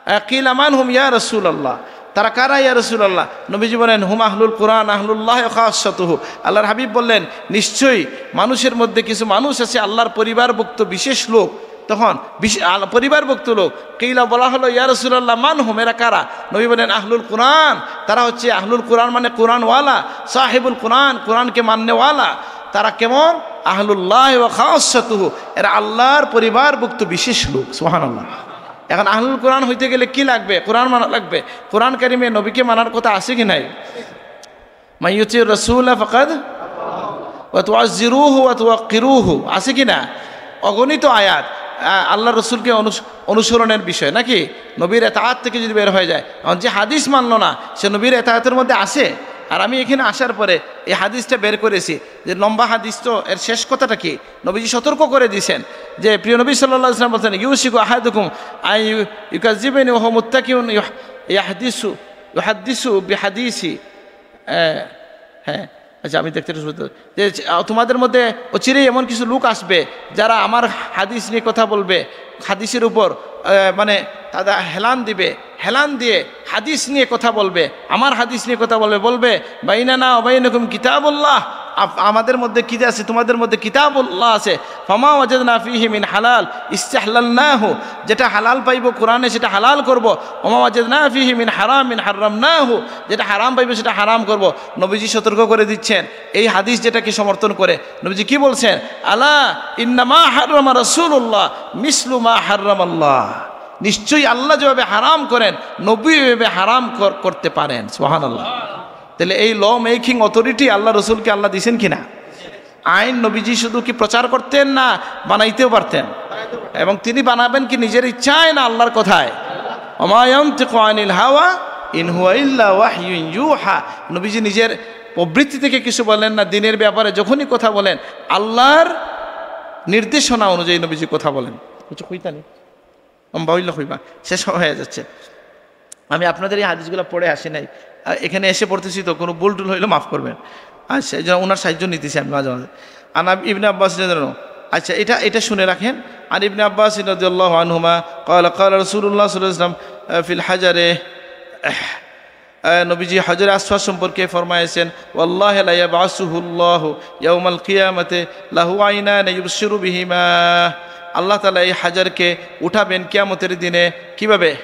আহ, قيل من هم يا رسول الله؟ তারা কারা ইয়া রাসূলুল্লাহ? নবীজি বলেন, "হুম আহলুল কুরআন আহলুল্লাহ ওয়া খাসসাতুহু।" আল্লাহর হাবিব বললেন, "নিশ্চয়ই মানুষের মধ্যে কিছু মানুষ আছে আল্লাহর পরিবারভুক্ত বিশেষ লোক।" তখন বিশ-, আল-, পরিবারভুক্ত লোক। কিলা, বলা হলো, "ইয়া রাসূলুল্লাহ, মান হুম, এরা কারা?" নবী বলেন, "আহলুল কুরআন।" তারা হচ্ছে আহলুল কুরআন, মানে কোরআনওয়ালা, সাহেবুল কুরআন, কোরআনকে মাননেওয়ালা। তারা কেমন? আহলুল্লাহ ওয়া খাসসাতুহু, এরা আল্লাহর পরিবারভুক্ত বিশেষ লোক। সুবহানাল্লাহ। এখন আহলুল কোরআন হইতে গেলে কি লাগবে? কোরআন মানা লাগবে। কোরআন কারিমে নবীকে মানার কথা আছে কি নাই? "মান ইউতিউর রাসূলা ফাকাদ ওয়া তুআজ্জিরুহু ওয়া তুওয়াক্কিরুহু", আছে কি না? অগণিত আয়াত, আ, আল্লাহর রসুলকে অনুস-, অনুসরণের বিষয়, নাকি? নবীর এতাআত থেকে যদি বের হয়ে যায়, এখন যে হাদিস মানলো না, সে নবীর এতাআতের মধ্যে আছে। আর আমি এখানে আসার পরে এই হাদিসটা বের করেছি, যে লম্বা হাদিস, তো এর শেষ কথাটা কি? নবীজি সতর্ক করে দিয়েছেন যে, প্রিয় নবী সাল্লাল্লাহু আলাইহি ওয়াসাল্লাম বলছেন, "ইউশিকু আহাদুকুম আন ইউ-, ইউকাজ্জিবানি ওয়া হুয়া মুত্তাকিউন ইউহ-, ইয়াহদিসু, ইউহাদ্দিসু বিহাদিসি।" আহ, হ্যাঁ, আচ্ছা, আমি দেখতে একটু সুবিধা যে, আহ, তোমাদের মধ্যে অচিরেই এমন কিছু লোক আসবে, যারা আমার হাদিস নিয়ে কথা বলবে, হাদিসের উপর, আহ, মানে, তারা হেলান দিবে, হেলান দিয়ে হাদিস নিয়ে কথা বলবে, আমার হাদিস নিয়ে কথা বলবে, বলবে, "বাইনানা ওয়া বাইনাকুম কিতাবুল্লাহ", আপ-, আমাদের মধ্যে কি আছে? তোমাদের মধ্যে কিতাবুল্লাহ আছে। "ফামা ওয়াজাদনা ফিহি মিন হালাল ইস্তাহলালনাহু", যেটা হালাল পাইবো কোরআনে সেটা হালাল করব। "ওমা ওয়াজাদনা ফিহি মিন হারামিন হাররামনাহু", যেটা হারাম পাইবো সেটা হারাম করব। নবীজি সতর্ক করে দিচ্ছেন, এই হাদিস যেটাকে সমর্থন করে। নবীজি কি বলছেন? "আলা ইন্নামা হাররামা রাসূলুল্লাহ মিসলু মা হাররামাল্লাহ", নিশ্চয়ই আল্লাহ যেভাবে হারাম করেন, নবী এভাবে হারাম কর-, করতে পারেন। সুবহানাল্লাহ। তাহলে এই ল মেকিং অথরিটি আল্লাহ রসুলকে আল্লাহ দিয়েছেন কিনা? আইন নবীজি শুধু কি প্রচার করতেন, না বানাইতেও পারতেন? এবং তিনি বানাবেন কি নিজের ইচ্ছায় না আল্লাহর কথায়? "ওমা ইয়ানতিকু আনিল হাওয়া ইন হুয়া ইল্লা ওয়াহয়ুন ইউহা।" নবীজি নিজের প্রবৃত্তি থেকে কিছু বলেন না, দিনের ব্যাপারে যখনই কথা বলেন, আল্লাহর নির্দেশনা অনুযায়ী নবীজি কথা বলেন। কিছু কইতানি? লম্বা হইলে হইবা, শেষ হয়ে যাচ্ছে। আমি আপনাদের এই হাদিসগুলো পড়ে আসি নাই, আর এখানে এসে পড়তেছি, তো কোনো ভুল টুল হইলে মাফ করবেন। আচ্ছা, এই জন্য ওনার সাহায্য নিতেছি আমি মাঝে মাঝে। আন আব-, ইবনে আব্বাস রাদিয়াল্লাহু আনহু, আচ্ছা, এটা, এটা শুনে রাখেন। আন ইবনে আব্বাস রাদিয়াল্লাহু আনহুমা, ক্বালা, ক্বালা রাসূলুল্লাহ সাল্লাল্লাহু আলাইহি ওয়াসাল্লাম, আহ, ফিল হাজারে, আহ, আহ, নবীজি হাজরে আসওয়াদ সম্পর্কে ফরমায়েছেন, "ওয়াল্লাহি লা ইয়াবআসুহুল্লাহু ইয়াউমাল কিয়ামাতি লাহু আইনান ইউবসিরু বিহিমা।" আল্লাহ তাআলা এই হাজারকে উঠাবেন কিয়ামতের দিনে। কিভাবে?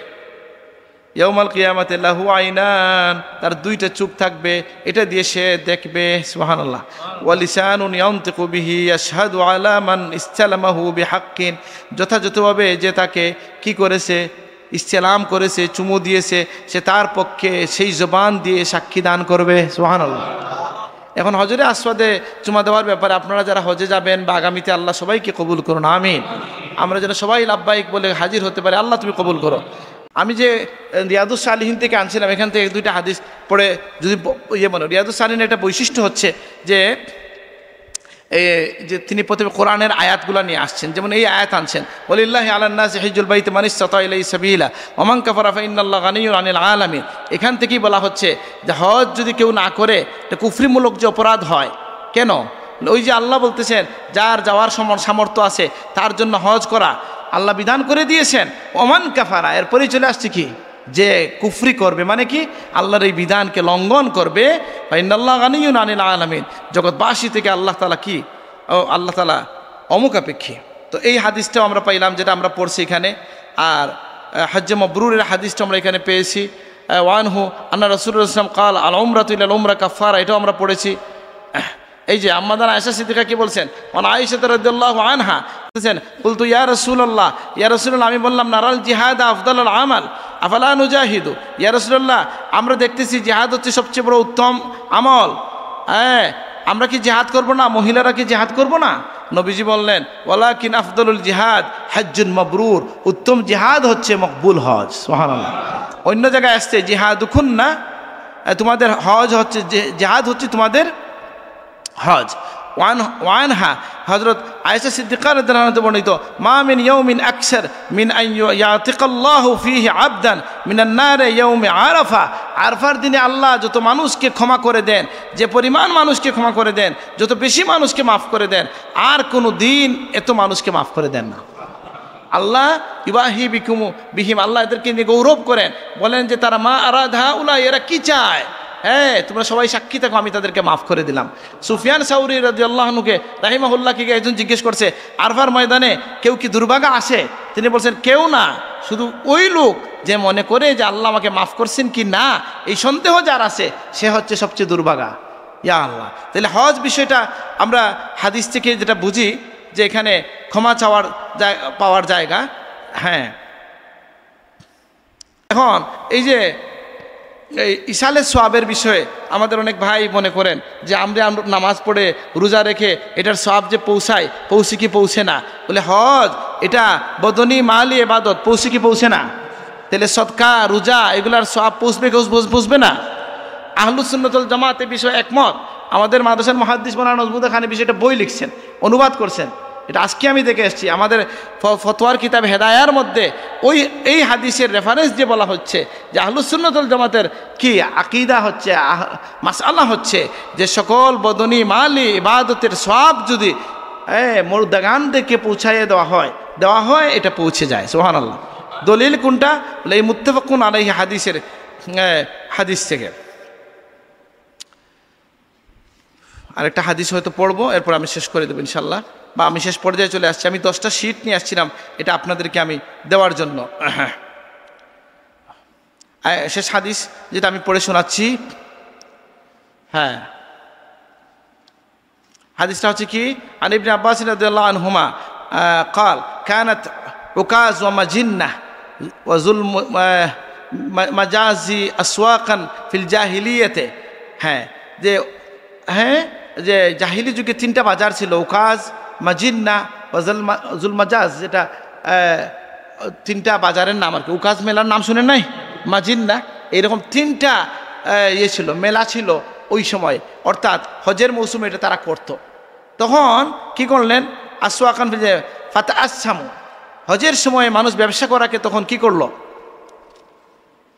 ইয়াউমাল কিয়ামাতি লাহু আইনান, তার দুইটা চোখ থাকবে, এটা দিয়ে সে দেখবে। সুবহানাল্লাহ। "ওয়া লিসানুন ইয়ানতিকু বিহি ইয়াশহাদু আলা মান ইসতালামাহু বিহাক্কিন", যথাযথভাবে যে তাকে কি করেছে, ইস্তেলাম করেছে, চুমু দিয়েছে, সে তার পক্ষে সেই জবান দিয়ে সাক্ষী দান করবে। সুবহানাল্লাহ। এখন হজরে আসওয়াদে চুমা দেওয়ার ব্যাপারে আপনারা যারা হজে যাবেন বা আগামীতে, আল্লাহ সবাইকে কবুল করুন, আমিন। আমরা যেন সবাই লাব্বাইক বলে হাজির হতে পারি। আল্লাহ, তুমি কবুল করো। আমি যে, এ, রিয়াদুস সালিহিন থেকে আনছিলাম, এখান থেকে এক দুইটা হাদিস পড়ে যদি ব-, ইয়ে মনে হয়, রিয়াদুস সালিহিন একটা বৈশিষ্ট্য হচ্ছে যে, এ, যে তিনি প্রথমে কোরআনের আয়াতগুলো নিয়ে আসছেন, যেমন এই আয়াত আনছেন, "ওয়ালিল্লাহি আলান নাসি হিজ্জুল বাইতি মান ইসতাতা ইলাইহি সাবিলা, ওয়া মান কাফারা ফা ইন্নাল্লাহা গানিয়্যুন আনিল আলামিন।" এখান থেকেই বলা হচ্ছে যে হজ যদি কেউ না করে, এটা কুফরিমূলক যে অপরাধ হয়। কেন? ওই যে আল্লাহ বলতেছেন, যার যাওয়ার সমর-, সামর্থ্য আছে, তার জন্য হজ করা আল্লাহ বিধান করে দিয়েছেন। "ওয়া মান কাফারা", এরপরেই চলে আসছে কি? যে কুফরি করবে, মানে কি? আল্লাহর এই বিধানকে লঙ্ঘন করবে, "ফা ইন্নাল্লাহা গানিয়্যুন আনিল আলামিন", জগৎবাসী থেকে আল্লাহ তাআলা কি? ও, আল্লাহ তাআলা অমুখাপেক্ষী। তো এই হাদিসটাও আমরা পাইলাম, যেটা আমরা পড়ছি এখানে। আর, আহ, হজ্জে মবরুরের হাদিসটা আমরা এখানে পেয়েছি। আহ, ওয়ানহু আন্না রাসূলুল্লাহ সাল্লাল্লাহু আলাইহি ওয়াসাল্লাম ক্বাল, "আল উমরাতু ইলাল উমরা কাফফারা", এটাও আমরা পড়েছি। এই যে আম্মাজান আয়েশা সিদ্দিকা কি বলছেন? ওয়ান আয়েশা রাদিয়াল্লাহু আনহা বলছেন, "কুলতু ইয়া রাসূলুল্লাহ, ইয়া রাসূলুল্লাহ, আমি বললাম, নারাল জিহাদা আফদালাল আমাল, আফালা নুজাহিদু? ইয়া রাসূলুল্লাহ, আমরা দেখতেছি জিহাদ হচ্ছে সবচেয়ে বড় উত্তম আমল। হ্যাঁ, আমরা কি জিহাদ করব না? মহিলারা কি জিহাদ করব না?" নবীজি বললেন, "ওয়ালাকিন আফদালুল জিহাদ হাজ্জুন মাবরুর, উত্তম জিহাদ হচ্ছে মকবুল হজ।" সুবহানাল্লাহ। অন্য জায়গায় আসছে, "জিহাদুকুন্না", আহ, তোমাদের হজ হচ্ছে, জে-, জিহাদ হচ্ছে তোমাদের হজ। ওয়ান-, ওয়ানহা, হযরত আয়েশা সিদ্দিকা রাদিয়াল্লাহু আনহা বর্ণিত, "মা মিন ইয়াউমিন আকসার মিন আন ইউ-, ইয়াতিকাল্লাহু ফীহি আবদান মিনান নারে ইয়াউমি আরাফা।" আরাফার দিনে আল্লাহ যত মানুষকে ক্ষমা করে দেন, যে পরিমাণ মানুষকে ক্ষমা করে দেন, যত বেশি মানুষকে মাফ করে দেন, আর কোনো দিন এত মানুষকে মাফ করে দেন না। আল্লাহ ইউবাহি বিকুম বিহিম, আল্লাহ এদেরকে নিয়ে গৌরব করেন, বলেন যে তারা মা আরাদা উলা, এরা কি চায়? হ্যাঁ, তোমরা সবাই সাক্ষী থাকো, আমি তাদেরকে মাফ করে দিলাম। সুফিয়ান সাউরি রাদিয়াল্লাহু আনহুকে, রাহিমাহুল্লাহকে একজন জিজ্ঞেস করছে, আরফার ময়দানে কেউ কি দুর্ভাগা আসে? তিনি বলছেন, কেউ না, শুধু ওই লোক যে মনে করে যে আল্লাহ আমাকে মাফ করছেন কি না, এই সন্দেহ যার আছে, সে হচ্ছে সবচেয়ে দুর্ভাগা। ইয়া আল্লাহ, তাহলে হজ বিষয়টা আমরা হাদিস থেকে যেটা বুঝি যে এখানে ক্ষমা চাওয়ার জায়-, পাওয়ার জায়গা। হ্যাঁ, এখন এই যে এই ইসালে সোয়াবের বিষয়ে আমাদের অনেক ভাই মনে করেন যে আমরা, আমরা নামাজ পড়ে, রোজা রেখে এটার সোয়াব যে পৌঁছায়, পৌঁছে কি পৌঁছে না? বলে, হজ এটা বদনি মালি এবাদত, পৌঁছে কি পৌঁছে না? তাহলে সদকা, রোজা, এগুলার সোয়াব পৌঁছবে কি পৌঁছ-, পৌঁছবে না? আহলুস সুন্নাত ওয়াল জামাত এ বিষয়ে একমত। আমাদের মাদ্রাসার মুহাদ্দিস মৌলানা নজমুদ্দিন খান এ বিষয়ে একটা বই লিখছেন, অনুবাদ করছেন, এটা আজকে আমি দেখে এসেছি। আমাদের ফ-, ফতোয়ার কিতাব হেদায়ার মধ্যে ওই, এই হাদিসের রেফারেন্স দিয়ে বলা হচ্ছে যে আহলুস সুন্নাত ওয়াল জামাতের কি আকিদা হচ্ছে, আহ-, মাসআলা হচ্ছে যে সকল বদনি মালি ইবাদতের সওয়াব যদি, এ, মুর্দাগানদেরকে পৌঁছাইয়ে দেওয়া হয়, দেওয়া হয়, এটা পৌঁছে যায়। সুবহানাল্লাহ। দলিল কোনটা? বলে এই মুত্তাফাকুন আলাইহি হাদিসের, এ, হাদিস থেকে। আরেকটা হাদিস হয়তো পড়বো, এরপর আমি শেষ করে দেবো ইনশাল্লাহ, বা আমি শেষ পর্যায়ে চলে আসছি। আমি দশটা শিট নিয়ে আসছিলাম, এটা আপনাদেরকে আমি দেওয়ার জন্য। আহ, শেষ হাদিস যেটা আমি পড়ে শোনাচ্ছি। হ্যাঁ, হাদিসটা হচ্ছে কি, আন ইবনে আব্বাস রাদিয়াল্লাহু আনহুমা, আহ, قال كانت عكاظ ومجنة وذو الم-، আহ, মা-, مجاز أسواقا في الجاهلية। হ্যাঁ, যে, হ্যাঁ, যে জাহিলি যুগে তিনটা বাজার ছিল, উকাজ, মাজিন্না, ওয়া জুল মা-, জুল মাজাজ, যেটা, আহ, তিনটা বাজারের নাম আর কি। উকাজ মেলার নাম শুনেন নাই? মাজিন্না, এইরকম তিনটা, আহ, ইয়ে ছিল, মেলা ছিল ওই সময়, অর্থাৎ হজের মৌসুমে এটা তারা করত। তখন কি করলেন? আসওয়াকান ফিল, ফাতাআসসামু। হজের সময় মানুষ ব্যবসা করাকে তখন কি করলো?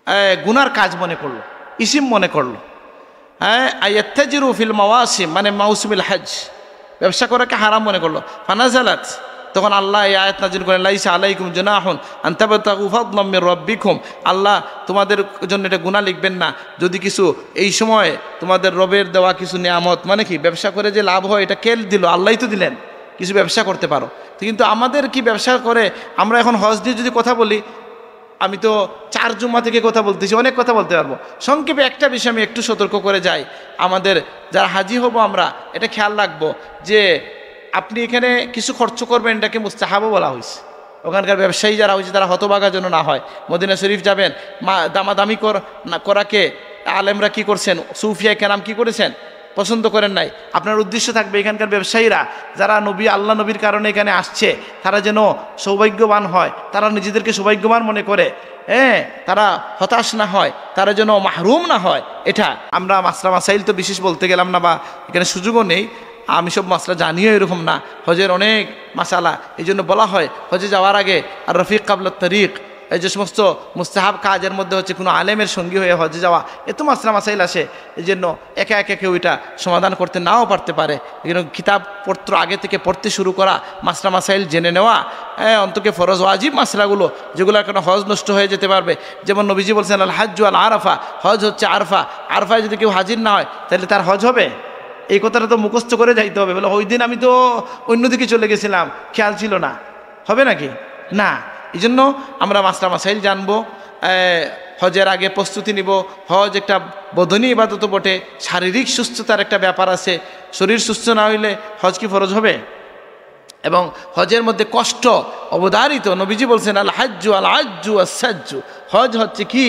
এ, গুনার কাজ মনে করলো, ইসিম মনে করলো। হ্যাঁ, আইয়াত্তাজিরু ফিল মাওয়াসিম, মানে মাউসিমিল হজ, ব্যবসা করাকে হারাম মনে করলো। ফানাজালাত, তখন আল্লাহ এই আয়াত নাজিল করেন, লাইসা আলাইকুম জুনাহুন আন তাবতাগু ফাদলাম মির রাব্বিকুম। আল্লাহ তোমাদের জন্য এটা গুনাহ লিখবেন না যদি কিছু এই সময় তোমাদের রবের দেওয়া কিছু নিয়ামত, মানে কি, ব্যবসা করে যে লাভ হয়, এটা কে দিল? আল্লাহই তো দিলেন, কিছু ব্যবসা করতে পারো। তো কিন্তু আমাদের কি ব্যবসা করে, আমরা এখন হজ নিয়ে যদি কথা বলি, আমি তো চার জুম্মা থেকে কথা বলতেছি, অনেক কথা বলতে পারবো। সংক্ষেপে একটা বিষয় আমি একটু সতর্ক করে যাই, আমাদের যারা হাজি হব আমরা এটা খেয়াল রাখবো যে আপনি এখানে কিছু খরচ করবেন, এটাকে মুস্তাহাবও বলা হয়েছে। ওখানকার ব্যবসায়ী যারা হয়েছে তারা হতভাগা যেন না হয়। মদিনা শরীফ যাবেন, মা-, দামাদামি কর-, না করাকে আলেমরা কি করছেন, সুফিয়া কেরাম কি করেছেন, পছন্দ করেন নাই। আপনার উদ্দেশ্য থাকবে এখানকার ব্যবসায়ীরা, যারা নবী, আল্লাহ নবীর কারণে এখানে আসছে, তারা যেন সৌভাগ্যবান হয়, তারা নিজেদেরকে সৌভাগ্যবান মনে করে, হ্যাঁ, তারা হতাশ না হয়, তারা যেন মাহরুম না হয়। এটা আমরা মাসলা মাসাইল তো বিশেষ বলতে গেলাম না, বা এখানে সুযোগও নেই। আমি সব মাসলা জানিও এরকম না, হজের অনেক মাসালা। এই জন্য বলা হয় হজে যাওয়ার আগে আর রফিক কাবলা তরিক, এই যে সমস্ত মুস্তাহাব কাজের মধ্যে হচ্ছে কোনো আলেমের সঙ্গী হয়ে হজে যাওয়া, এত মাসলা মাসাইল আসে। এই জন্য একা একা কেউ এটা সমাধান করতে নাও পারতে পারে। এই জন্য কিতাবপত্র আগে থেকে পড়তে শুরু করা, মাসলা মাসাইল জেনে নেওয়া, হ্যাঁ, অন্তকে ফরজ ওয়াজিব মাসলাগুলো, যেগুলোর কারণে হজ নষ্ট হয়ে যেতে পারবে। যেমন নবীজি বলছেন, আল হাজ্জু আল আরাফা, হজ হচ্ছে আরফা। আরফায় যদি কেউ হাজির না হয়, তাহলে তার হজ হবে? এই কথাটা তো মুখস্থ করে যাইতে হবে। বলে, ওই দিন আমি তো অন্যদিকে চলে গেছিলাম, খেয়াল ছিল না। হবে নাকি? না। এই জন্য আমরা মাসলা মাসাইল জানবো, এ, হজের আগে প্রস্তুতি নিব। হজ একটা বদনী ইবাদতও বটে, শারীরিক সুস্থতার একটা ব্যাপার আছে। শরীর সুস্থ না হইলে হজ কি ফরজ হবে? এবং হজের মধ্যে কষ্ট অবধারিত। নবীজি বলছেন, আল হাজ্জু আল আজ্জু আস সাজ্জু। হজ হচ্ছে কি?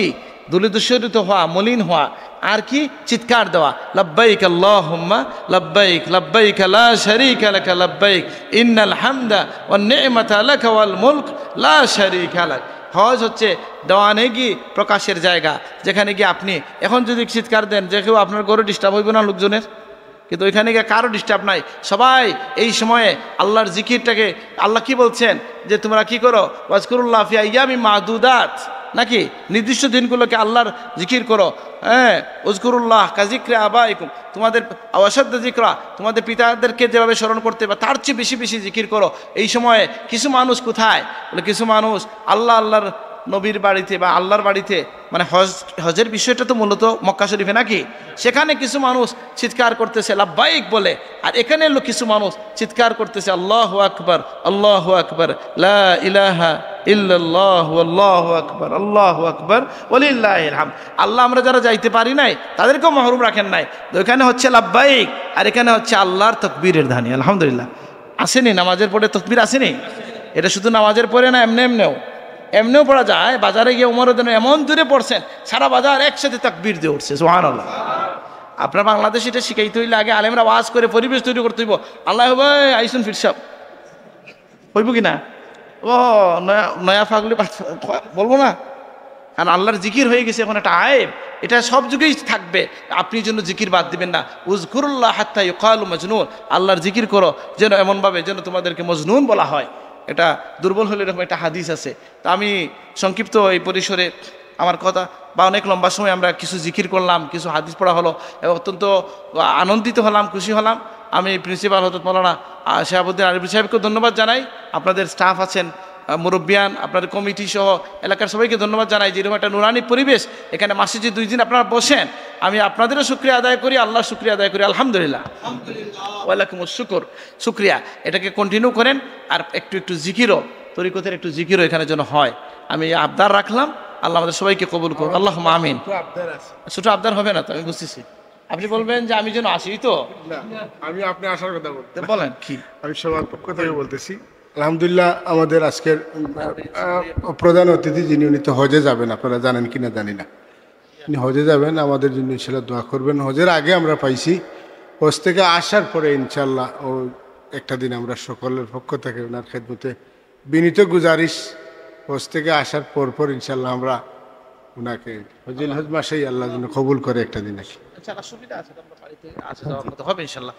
ধূলিধূসরিত হওয়া, মলিন হওয়া, আর কি? চিৎকার দেওয়া, লাব্বাইক আল্লাহুম্মা লাব্বাইক, লাব্বাইক লা শারীকা লাকা লাব্বাইক, ইন্নাল হামদা ওয়ান নি'মাতা লাকা ওয়াল মুলক লা শারীকা লাক। হজ হচ্ছে দেওয়ানেগি প্রকাশের জায়গা, যেখানে গিয়ে আপনি এখন যদি চিৎকার দেন, যে কেউ আপনার ঘরে ডিস্টার্ব হইব না লোকজনের? কিন্তু ওইখানে গিয়ে কারো ডিস্টার্ব নাই, সবাই এই সময়ে আল্লাহর জিকিরটাকে, আল্লাহ কি বলছেন যে তোমরা কি করো? ওয়াজকুরুল্লাহ ফি আইয়ামি মাদুদাত, নাকি? নির্দিষ্ট দিনগুলোকে আল্লাহর জিকির করো। হ্যাঁ, উজকুরুল্লাহ কাজিক্রে আবাইকুম, তোমাদের ওয়াশাদ্দা জিকরা, তোমাদের পিতাদেরকে যেভাবে স্মরণ করতে বা তার চেয়ে বেশি বেশি জিকির করো। এই সময়ে কিছু মানুষ কোথায়? বলে, কিছু মানুষ আল্লাহ, আল্লাহর নবীর বাড়িতে বা আল্লাহর বাড়িতে, মানে হজ, হজের বিষয়টা তো মূলত মক্কা শরীফে নাকি? সেখানে কিছু মানুষ চিৎকার করতেছে লাব্বাইক বলে, আর এখানে এলো কিছু মানুষ চিৎকার করতেছে আল্লাহু আকবার, আল্লাহু আকবার, লা ইলাহা ইল্লাল্লাহু, আল্লাহু আকবার, আল্লাহু আকবার, ওয়ালিল্লাহিল হামদ। আল্লাহ, আমরা যারা যাইতে পারি নাই, তাদেরকেও মহরুম রাখেন নাই। তো এখানে হচ্ছে লাব্বাইক, আর এখানে হচ্ছে আল্লাহর তকবীরের ধ্বনি, আলহামদুলিল্লাহ। আসেনি নামাজের পরে তকবীর? আসেনি? এটা শুধু নামাজের পরে না, এমনে এমনেও, এমনেও পড়া যায়। বাজারে গিয়ে উমর রদিয়াল্লাহু আনহু এমন জোরে পড়ছেন, সারা বাজার একসাথে তকবীর দিয়ে উঠছে, সুবহানাল্লাহ। আপনার বাংলাদেশে এটা শিখাইতে হইলে আগে আলেমরা ওয়াজ করে পরিবেশ তৈরি করতে হইব। আল্লাহ ভাই আইসুন ফিরসাব, হইব কি না? ও, নয়া, নয়া ফাগলি বাচ্চা, বলবো না? কারণ আল্লাহর জিকির হয়ে গেছে এখন একটা আয়েব, এটা সব যুগেই থাকবে। আপনি যেন জিকির বাদ দিবেন না। উজকুরুল্লাহ হাত্তা ইউকালু মাজনুন, আল্লাহর জিকির করো যেন এমনভাবে যেন তোমাদেরকে মজনুন বলা হয়। এটা দুর্বল হলে এরকম একটা হাদিস আছে। তা আমি সংক্ষিপ্ত এই পরিসরে আমার কথা, বা অনেক লম্বা সময় আমরা কিছু জিকির করলাম, কিছু হাদিস পড়া হলো, এবং অত্যন্ত আনন্দিত হলাম, খুশি হলাম। আমি প্রিন্সিপাল হজরত মৌলানা, আহ, শিহাবুদ্দিন আরিফ সাহেবকে ধন্যবাদ জানাই, আপনাদের স্টাফ আছেন, আহ, মুরব্বিয়ান, আপনাদের কমিটি সহ এলাকার সবাইকে ধন্যবাদ জানাই যে এরকম একটা নুরানি পরিবেশ, এখানে মাসে যে দুই দিন আপনারা বসেন, আমি আপনাদেরও শুকরিয়া আদায় করি, আল্লাহর শুকরিয়া আদায় করি, আলহামদুলিল্লাহ। ওয়ালাইকুম শুকর, শুকরিয়া। এটাকে কন্টিনিউ করেন, আর একটু একটু জিকিরও, তরিকতের একটু জিকিরও এখানে যেন হয়। আমি আবদার রাখলাম, আল্লাহ আমাদের সবাইকে কবুল করুন, আল্লাহুম্মা আমিন। একটু আবদার আছে। ছোট আবদার হবে না তো, আমি বুঝতেছি। আপনি বলবেন যে আমি যেন আসি তো। না, আমি আপনি আসার কথা বলতে তো বলেন কি? আমি সবার পক্ষ থেকে বলতেছি, আলহামদুলিল্লাহ, আমাদের আজকের আহ, প্রধান অতিথি যিনি, উনি তো হজে যাবেন, আপনারা জানেন কিনা জানি না। উনি হজে যাবেন, আমাদের জন্য ইনশাল্লাহ দোয়া করবেন। হজের আগে আমরা পাইছি, হজ থেকে আসার পরে ইনশাল্লাহ ও একটা দিন আমরা সকলের পক্ষ থেকে ওনার খেদমতে বিনীত গুজারিশ, হজ থেকে আসার পর পর ইনশাল্লাহ আমরা ওনাকে হজিল হজ মাসেই আল্লাহ যেন কবুল করে একটা দিন আসি। আচ্ছা, সুবিধা আছে তো, আমরা বাড়িতে আসা যাওয়ার মতো হবে ইনশাল্লাহ।